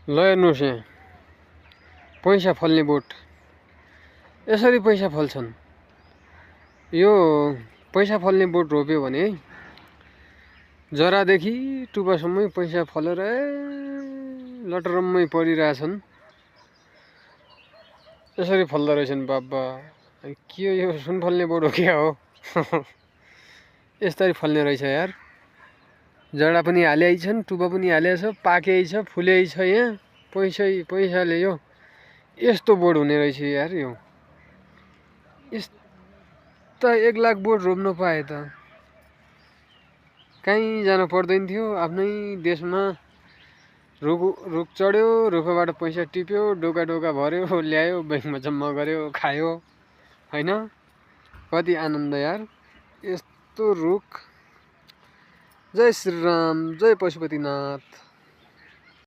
ल हेर्नुहोस् यहाँ पैसा फल्ने बोट यसरी पैसा फल्छन्। यो पैसा फल्ने बोट रोप्यो भने जरादेखि टुपासम्मै पैसा फलेर लटरम्मै परिरहेछन्। यसरी फल्दो रहेछन् बाबा। के हो यो सुन फल्ने बोट हो क्या हो? यस्तरी फल्ने रहेछ यार। जरा पनि हालेकै छन्, टुपा पनि हालेको छ, पाकेकै छ, फुलेकै छ। यहाँ पैसाले यो यस्तो बोट हुने रहेछ यार। यो यस्ता 1 लाख बोट रोप्न पाए त कहीँ जान पर्दैन थियो। आफ्नै देशमा रुख चढ्यो, रुखबाट पैसा टिप्यो, डोका भर्यो, ल्यायो, ब्याङ्कमा जम्मा गर्यो, खायो, होइन? कति आनन्द यार यस्तो रुख। जय श्रीराम, जय पशुपतिनाथ।